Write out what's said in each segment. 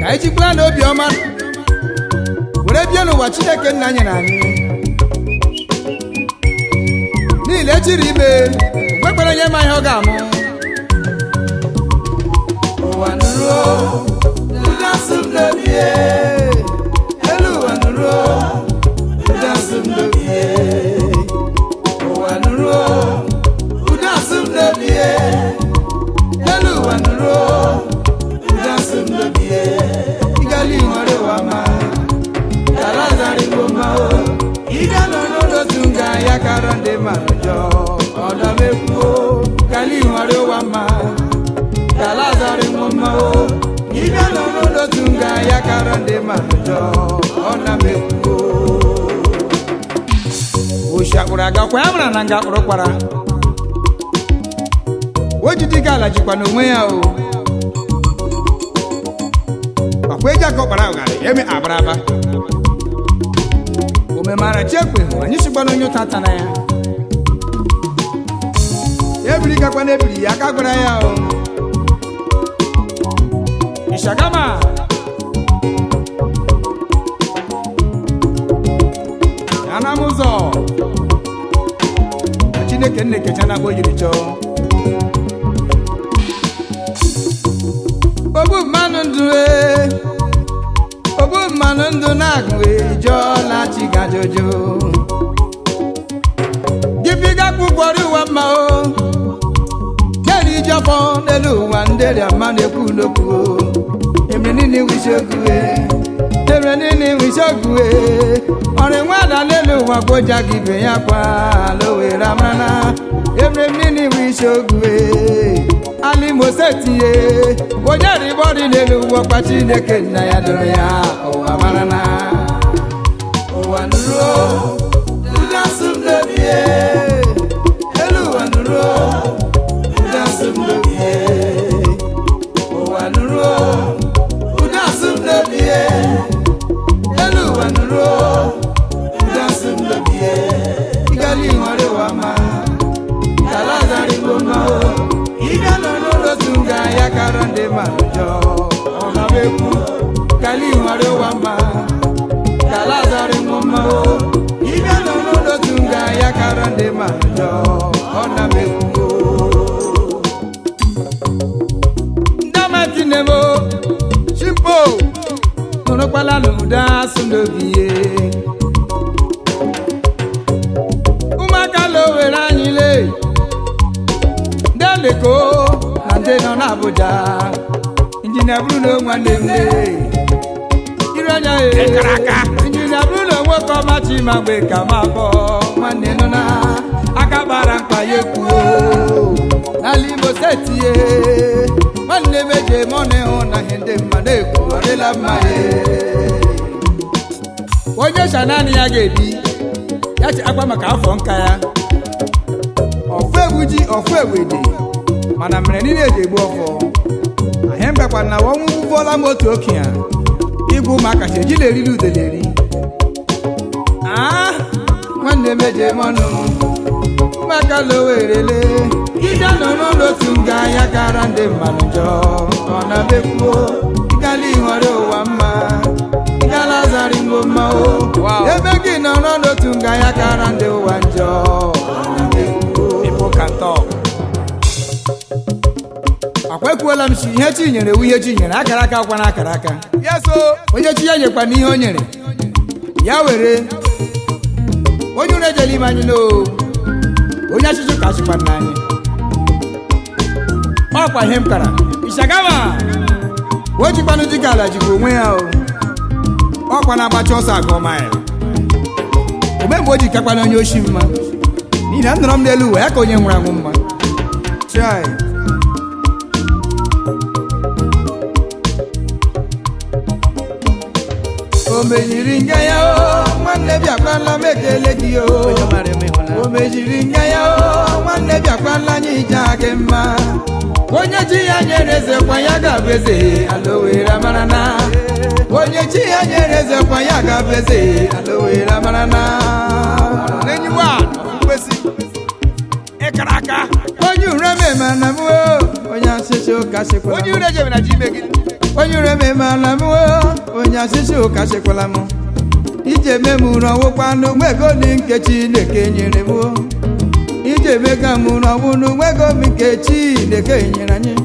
Ka anyị jikwara na obiọma were bie n'ụwa Chineke nna nyere anyị niile echiri ime okwekwere onye ma ihe ọ ga-amụ. Ụwa nụrụ ụda nsụ m n'obi, elu ụwa nụrụ ụda nsụ m n'obi, ụwa nụrụ ụda nsụ m n'obi, elu ụwa nụrụ ụda nsụ m n'obi. Igali nwere ụwa ma talazarigbo ma o ịga nọ n'ụlọ nga ya kara ndị mmadụ njọ ọdọmekwuo gali nwere ụwa ma talazarigbo ma o ịga nọ n'ụlọ nga ya kara ndị mmadụ njọ ọdọmekwuo. Oshiakpụrụ agakwa ya mara na nga akpụrụ kwara o jidiga ala jikwa n'onwe ya o ọkwa eji aka ọkpara ụgharị eme abaraba omemara chiekwe anyị sikwa na onye ụta tana ya ebiri gakwa na ebiri ya aka gwara ya o ishagama ya na m ụzọ na Chineke nna ekecha na agba o jiri chọọ ogbu mmanụ ndụ e ogbu mmanụ ndụ na-agụ ejọla chi gajojo gibiga kpụkwọrọ ụwa mma o jeri ijọfọ n'elu ụwa ndịrịa mma na-ekwu n'okwu o eme niile wisiokwu e eme niile wisiokwu e ọrị nwada n'elu ụwa gboja gị ibe ya kwa ala owere amarana eme niile wisiokwu e alimosetinye onye rịbọrị n'elu ụwa kwa Chineke nna ya doro ya ụwa marana. Ụwa nụrụ ụda nsụ m n'obi, elu ụwa nụrụ ụda nsụ m n'obi, ụwa nụrụ ụda nsụ m n'obi, elu ụwa nụrụ ụda nsụ m n'obi. Igali nwere ụwa ma talazarigbo ma o ịbịa nọ n'ụlọ otu nga ya kara ndị mmadụ njọ ọ na-ekwu gali nwere ụwa ma talazarigbo ma o ịbịa nọ n'ụlọ otu nga ya kara ndị mmadụ njọ ọ na-ekwu. Ndamatinemo chimpo nụrụkwala n'ụda asụ n'obi ye ụmụaka lowere anyị lee ndị leko na ndị nọ n'Abuja injinia bụrụ na nwanne m lee ire anya e injinia bụrụ na nwoke ọma chima mgbe ka ma bọ nwanne nọ na aka gbara mkpa ya ekwuo n'ala Imo steeti ye nwanne m eji eme ọnụ ịhụ na ihe ndị mma na-ekwu ọ dịla mma ye onye cha naanị ya ga-ebi ya chi akwa maka afọ nka ya ọfụ egwu ji ọfụ egwede mana mere niile eji egbu ọfọ ahịa mbakwa na ọnwụ gwụvọla m otu okenye igwe ụmụaka chi ejila eriri udele eri aa nwanne m eji eme ọnụ ụmụaka lowerele ịbịa nọ n'ụlọ otu nga ya kara ndị mmadụ njọ ọ na-emekwuo ịgala ịghọrọ ụwa mma ịgala zarigbo mma o ebe gị nọrọ n'otu nga ya kara ndị ụwa njọ ọ na-emekwuo. People can talk. Akwa ekwuola m si ihe chi nyere wu ihe chi nyere akara aka akwa na akara aka. Yes, o. Onye chi ya nyekwa n'ihe o nyere ya were onye ụra ejela ime anyị n'o onye achịchị ka achịkwa nna anyị ọkwa ihe m kara ishagama o jikwanụ dịka ala jikwa onwe ya o ọkwa na-agbacha ọsọ agụ maịl ome mgbe o ji kakwana onye oshi mma n'ihi na m nọrọ m n'elu ụwa ya ka onye nwụrụ anwụ mma. Chai. O mejiri nga ya o nwanne bịakwala m ekele gị o o mejiri nga ya o nwanne bịakwala anyị ije gị mma onye chi ya nyere eze kwa ya ga-abụ eze ala owere amara na onye chi ya nyere eze kwa ya ga-abụ eze ala owere amara na N'enyi wa, mkpesi. Ịkara aka. Onye ure mema na m o onye asịsị ụka sịkwara Onye ure jebe na ji ime gị. Onye ure memala m o, onye asịsị ụka chịkwala m. Ije me m ụrọ wụkwa n'onwego ni nke Chineke nyere m o. Ije mega m ụrọ wụ n'onwego m nke Chineke nyere anyị.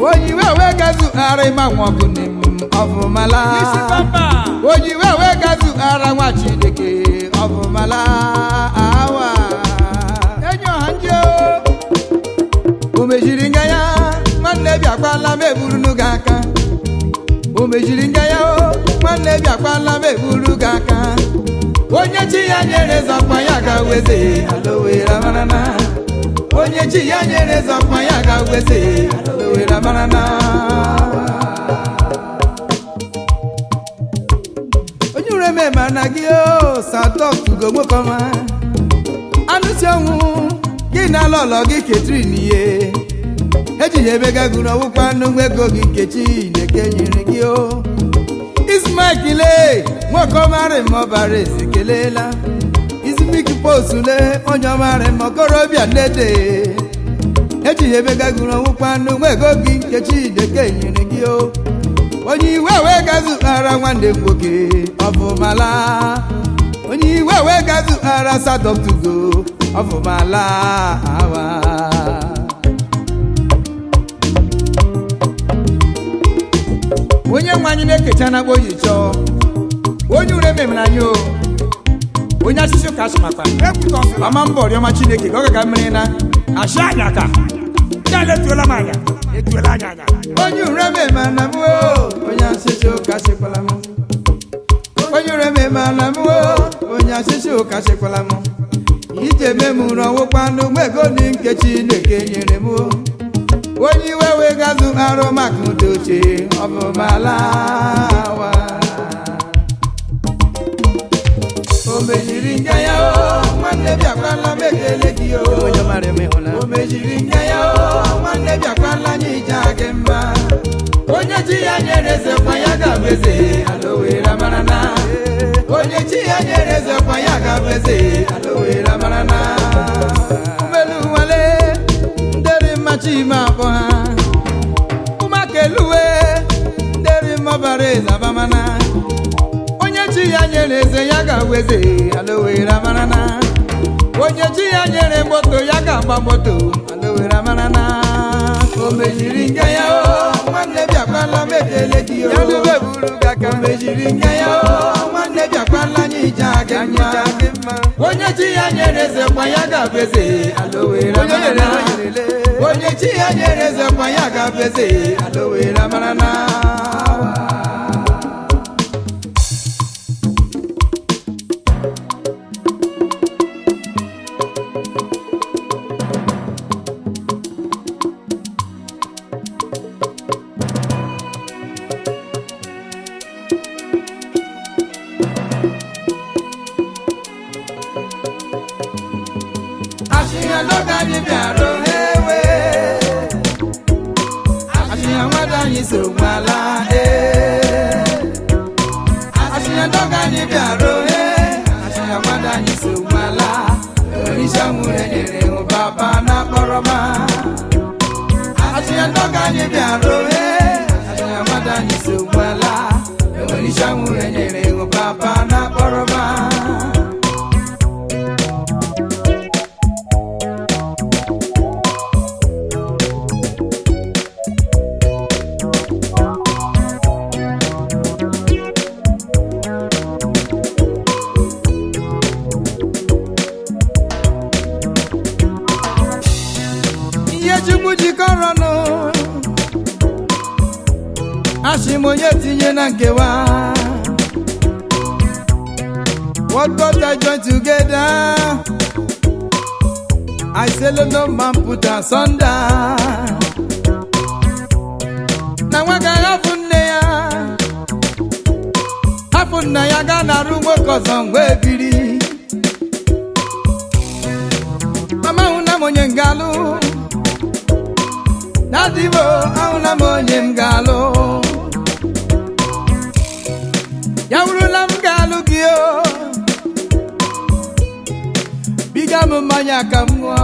Onye iwe wee gazu ara ịma nwa ọkụ nne m ọfụmala. Isi papa. Onye iwe wee gazu ara nwa Chineke ọfụmala awa. Enyi ọha ndị o. O mejiri nga ya, nwanne bịakwala m eburu gị aka. O mejiri nga ya o, nwanne bịakwala m eburu gị aka. Onye chi ya nyere zọkwa ya ga weze alowere marana. Onye chi ya nyere zọkwa ya ga weze alowere marana. Onye ure mema na gị o, satọk ugo nwoke ọma. Anụsi ọnwụ gị na alọlọ gị ketrin ihe ejighị ebe gagụrụ ọwụkwa nnukwu ego gị nke Chineke nyere gị o. Ismaikile nwoke ọmarị ma ọbara eze kelela. Ismik posule onye ọmarị ma okorobịa nnede ejighị ebe gagụrụ ọwụkwa nnukwu ego gị nke Chineke nyere gị o. Onye iwe wee gazụara nwanne m nwoke ọfụmala. Onye iwe wee gazụara sadọktugo ọfụmala awa. Onye nwe anyị na-ekecha na akpọ oyi chọọ. Onye ure memere anyị o. Onye asịsị ụka asụmakpa. Ọma mbọ rịọma Chineke ka ọ gaga mmiri na ashị anya ka. Ndị ala etuola m anya. Etuola anya anya. Onye ure memana m o, onye asịsị ụka sịkwala m. Onye ure memana m o, onye asịsị ụka sịkwala m. Ije me m ụrọ wụkwa n'ụgbọ ni nke Chineke nyere m o. Onye iwe wee gazụ arụ maka udoche ọbụmala wa. O mejiri nga ya o, nwanne bịakwala m ekele gị o. O mejiri nga ya o, nwanne bịakwala anyị ije gị mma. Onye chi ya nyere eze kwa ya ga-abụ eze, alowere marana. Onye chi ya nyere eze kwa ya ga-abụ eze, alowere marana. Umelu nwale, nderi mma chi ma abụọ ha. Ụmụaka eluwe, nderi mma bara eze abamana. Onye chi ya nyere eze ya ga-abụ eze, alowere marana. Onye chi ya nyere moto ya ga-agba moto, alowere marana. O mejiri nga ya o, nwanne bịakwala m ekele gị o. Ya dube buru gị aka. O mejiri nga ya o, nwanne bịakwala anyị ije gị mma. Onye chi ya nyere eze kwa ya ga-abụ eze, alowere Onye nyere marana. eze nyere Onye chi ya nyere eze kwa ya ga-abụ eze, alowere marana. Ashịhịa n'oge anyị bịara ewe. Ashịhịa nwada anyị so nwala ee. Ashịhịa n'oge anyị bịara ee. Ashịhịa nwada anyị so nwala. Orisha nwure nyere hụ papa na kpọrọma. Ashịhịa n'oge anyị bịara ee. Ashịhịa nwada anyị so nwala. Orisha nwure nyere hụ papa na kpọrọma. Ihe Chukwu jikọrọ nụ, asị m onye tinye na nkewa. What God has joined together, I say let no man put asunder. Na nwa ga-ahapụ nne ya, hapụ nna ya gaa narụ nwoke ọzọ wee biri. Mama hụ na m onye m ga-alụ. Daddy mo, ahụla m onye m ga-alụ. Ya wurula m ga-alụ gị o. Biga m mmanya ka m ṅụọ.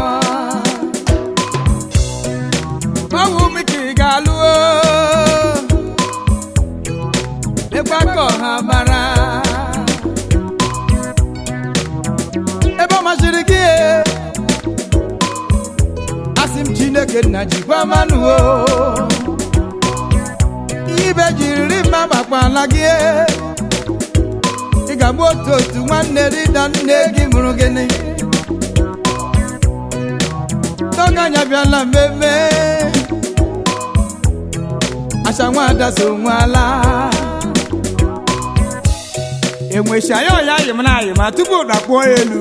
Ọwụ m ka ị ga-alụ o. Mekwa ka ọha mara ebe ọ masịrị gị e. Asị m Chineke nna jikwa manụ o ibe jiriri mma gbakwala gị e. Ị ga-agba otu otu nwanne rida nne gị mụrụ gịnị n'oge anya bịala mmemme asha nwada so nwala Enwechi anya ọya ayịm na ayịma tupu ụda kpụọ ya elu.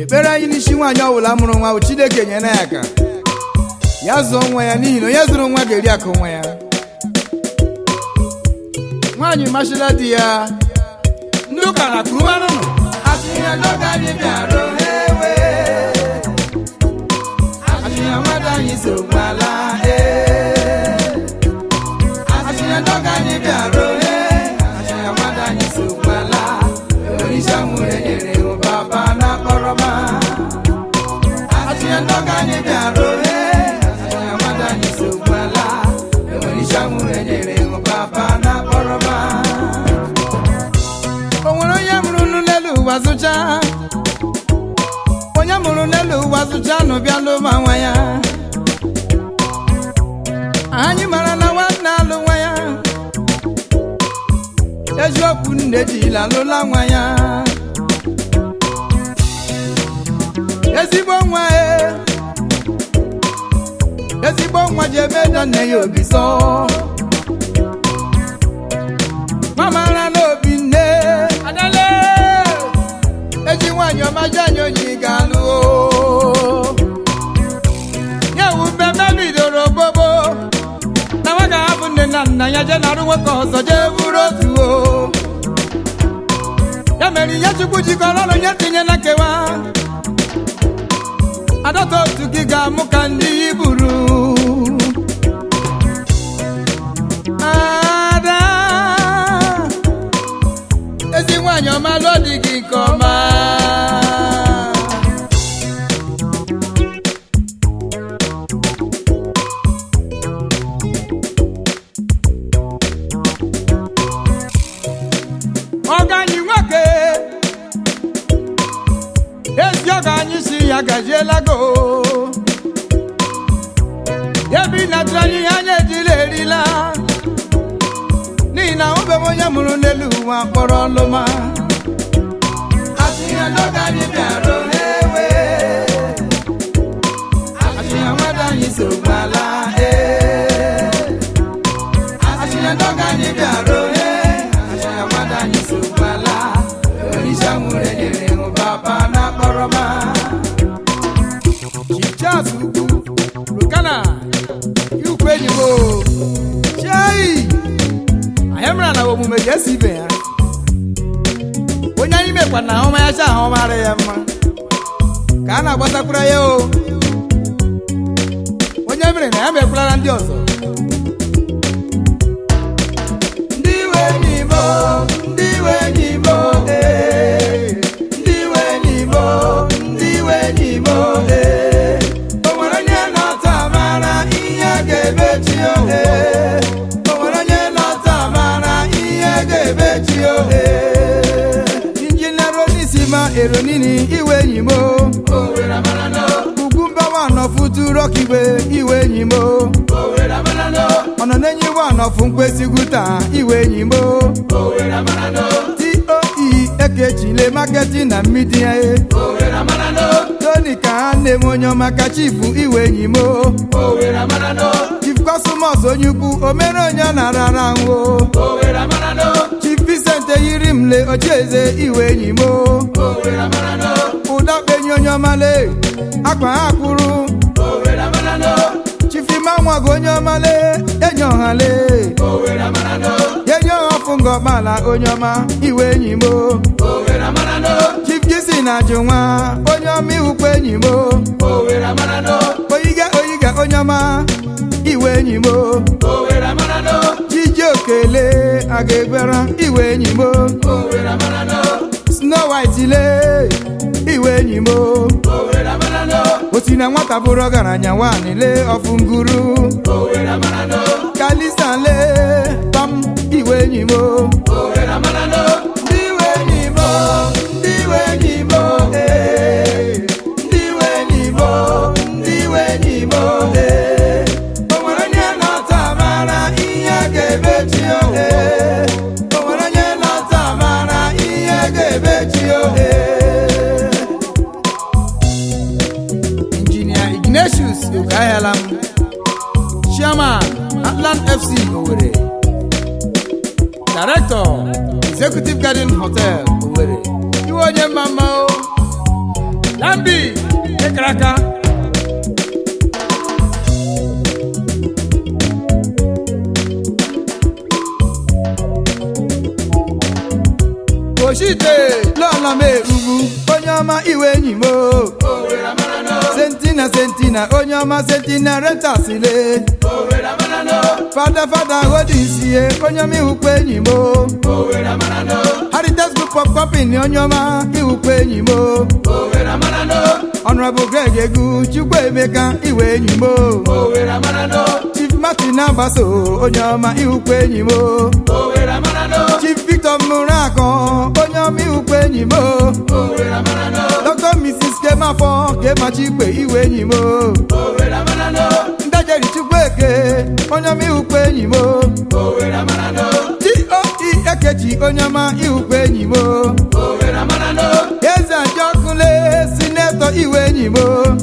Ekpere anyị n'isi nwaanyị ọbụla mụrụ nwa bụ Chineke nyere ya aka ya zụọ nwa ya n'ihi na onye zụrụ nwa ga-eri akụ nwa ya. Nwaanyị masịla di ya. Ndị ụka na kwuru manụnụ. Asịrị n'oge anyị bịara ewe asịrị nwada anyị so gbala ee asịrị n'oge anyị bịara ee asịrị nwada anyị so gbala orisa nwere nyere ụbaba na kpọrọma asịrị n'oge anyị bịara ee asịrị nwada anyị so gbala orisa nwere nyere ụbaba na kpọrọma. O nwere onye mụrụ nnu n'elu ụwa zụcha onye mụrụ n'elu ụwa zụcha nụ bịa lụma nwa ya anyị mara na nwanne alụ nwa ya eziokwu nne jila alụla nwa ya ezigbo nwa e ezigbo nwa ji eme na nne ya obi sọ mamara n'obi nne Adale. Eji nwaanyị ọma ji anyị onye ga-alụ o. Ya wu mmemme bidoro gbogbo na nwa ga-ahapụ nne na nna ya jee narụ nwoke ọzọ jee buru otu o. Ya mere ihe Chukwu jikọrọ ọnụ nye tinye na nkewa adọta otu gị ga-amụ ka ndị yi buru ada ezi nwaanyị ọma lụọ di gị nke ọma. Ọga anyị nwoke ezi ọga anyị si ya gajiela go ebe ị natara anyị ihe anyị ejila erila n'ihi na ahụbeghị m onye mụrụ n'elu ụwa kpọrọ ọlụma. Asịrị n'oge anyị bịara ewe asịrị nwada anyị so gbala ee asịrị n'oge anyị bịara ee asịrị nwada anyị so gbala orisa nwere nyere ụbaba na kpọrọma. Chief Charles Ugwu Rukana ikwu enyi m o chei anyị mara na omume ga-esi ibe ya onye anyị mekwa na ahụma ya cha ahụma ara ya mma ka a na-agbasakwara ya o onye mere na ya mekwara ndị ọzọ. Ndị iwe enyi m o, ndị iwe enyi m o, ee. Ndị iwe enyi m o, ndị iwe enyi m o, ee. O nwere onye na-ata mara ihe ga-emechi o, ee. O nwere onye na-ata mara ihe ga-emechi o, ee. Injinia Ronisima Eronini iwe enyi m o. Ugwumba nwanọfụ rọkibe iwe enyi m o. Ọnọ na-enyi nwanọfụ mkpesigwu taa iwe enyi m o. TOE ekechile marketing na media e. Tony ka ha nne m onye ọma ka chifu iwe enyi m o. Chief Cosmos onye ukwu omere onye ọ na-arara ahụ o. Chief Vincent eyiri m le ochieze iwe enyi m o. Ụda kpenye onye ọma le akwa ha kwuru. Chief Imanwago onye ọma le enyi ọha le enyi ọha fụngọkpala onye ọma iwe enyi m o. Chief Jisi na ajụ nwa onye ọma iwukwa enyi m o. Oyiga oyiga onye ọma iwe enyi m o. Chijioke aga egbera iwe enyi m o. Snow White le iwe enyi m o. O si na nwata bụrụ ọgaranya nwaanyị le ọfụnguru Kalisa le pam iwe Director, Executive Garden Hotel, Owerri. Iwe onye mma mma o. Lambi Ekaraka. Oshite lọlọ m erugbu onye ọma iwe enyi m o. Sentina Sentina onye ọma Sentina rentas le. Fada Fada Holdings ye onye ọma iwukwa enyi m o. Heritage Group of Company onye ọma iwukwa enyi m o. Honorable Greg Egwu Chukwuemeka iwe enyi m o. Chief Martin Agbaso onye ọma iwukwa enyi m o. Chief Victor Murakọ onye ọma iwukwa enyi m o. Dr. Mrs. Kemafọ Kemachikwe iwe enyi m o. Ndajeri Chukwueke onye ọma iwukwa enyi m o. T.O.E. Ekechi onye ọma iwukwa enyi m o. Eze Ajọkụle sinetọ iwe enyi m o.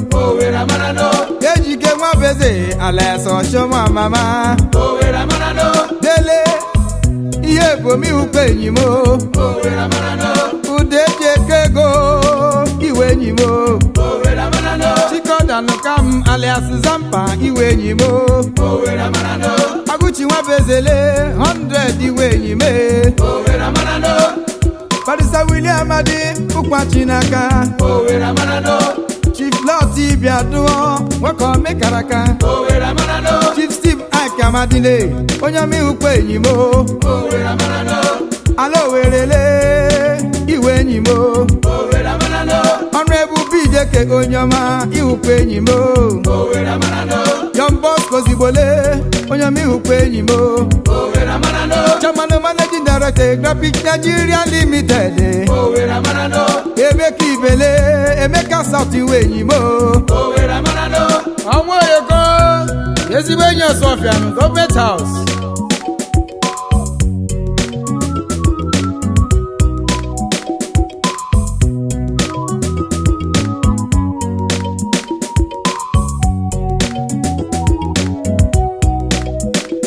Ejike Nwabeze Alaeze Ọchọma mama. Dele ihe ebomi iwukwa enyi m o. Ude eji eke ego iwe enyi m o. Chikodanukam alias Zampa iwe enyi m o. Aguchi Nwabezele 100 iwe enyi m e. Barrister William Amadi ụkwachi n'aka. Chief Lot Ibiaduo nwoke omekaraka. Chief Steve Ike Amadile onye ọma iwukwa enyi m o. Ala Owerele iwe enyi m o. Ọnụ ebube Ijeke onye ọma iwukwa enyi m o. John Bosco Zigbole onye ọma iwukwa enyi m o. Chairman Managing Director Graphic Nigeria Limited. Emeka Ibele Emeka South iwe enyi m o. Ọnwa Oyoko ezigbo enyi Ọsụọfịa Gọọmenti House.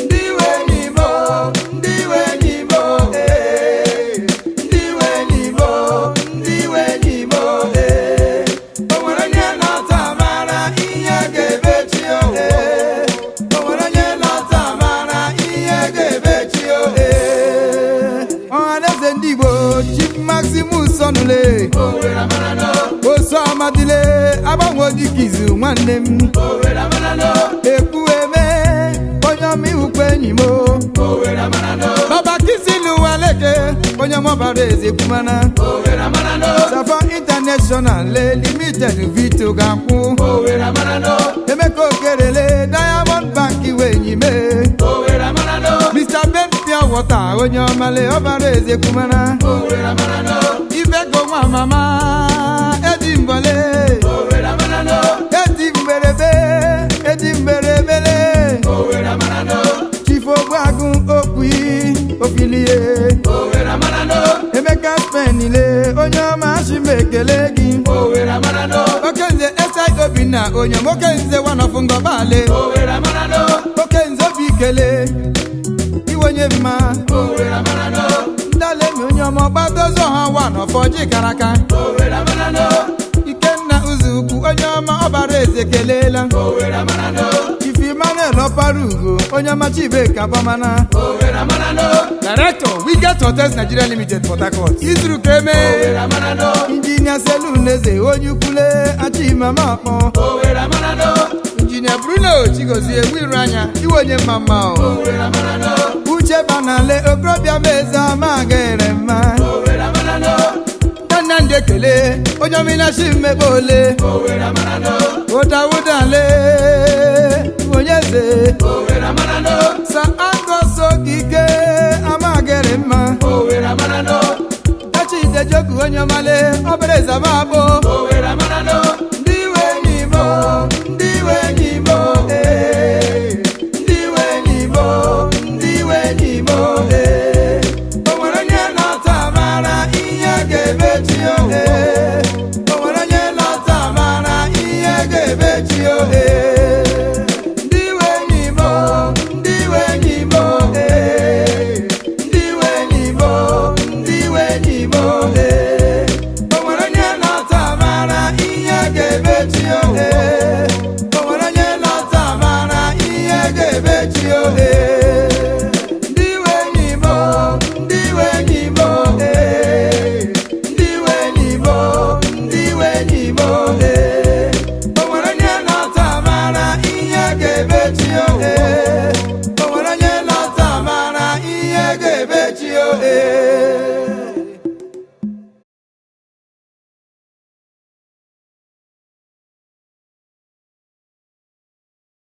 Ndị iwe enyi m o, ndị iwe enyi m o, ee. Ndị iwe enyi m o, ndị iwe enyi m o, ee. O nwere onye na-ata amara ihe ga-emechi o, ee. O nwere onye na-ata amara ihe ga-emechi o, ee. Ọhaneze ndị Igbo Chief Maximus Onule Osu Amadile agbanwe dikizu nwanne m ekwu eme onye ọma iwukwa enyi m o. Baba Kisi Luwaleke onye ọma ọbara eze kwumana. Safa International le Limited Vito ga-akwụ. Emeka Okerele Diamond Bank iwe enyi m e. Mr. Ben Pure Water onye ọma le ọbara eze kwumana. Ifego nwa mama Edi Mbole Edi Mberebe Edi Mberebele Chief Ogbuagụ Okwi Ofilie Emeka Spenile onye ọma achị m ekele gị. Okenze Esai Obinna onye m Okenze wanọfụ ngọbale Okenze obi kele iwe onye mma ndalemi onye ọma ọgbadozu ọha wanọfọ ji karaka. Ikenna Uzoukwu onye ọma ọbara eze kelela. Chief Emmanuel Ọpara Ugo onye ọma Chibeka Bọmana. Director Wiget Hotels Nigeria Limited, Port Harcourt. Izuru ka eme. Injinia Seluneze onye ukwule Achimama ọkpọ. Injinia Bruno Chigozie Wiru anya iwe onye mma mma o. Uche Banale okorobịa meze ama gere mma. Nnamdi Ekele onye ọmịnachi mmekpa ole. Ụdawụdale onye eze. Sa Angus Ogige amagere mma. Achidejogu onye ọmale obere zama abụ. Ndị iwe enyi m o, ndị iwe enyi m o, ee. Ndị iwe enyi m o, ndị iwe enyi m o, ee. O nwere onye na-ata amara ihe ga-emechi o, ee. O nwere onye na-ata amara ihe ga-emechi o, ee. Ndị iwe enyi m o, ndị iwe enyi m o, ee. Ndị iwe Ebe chi o ee.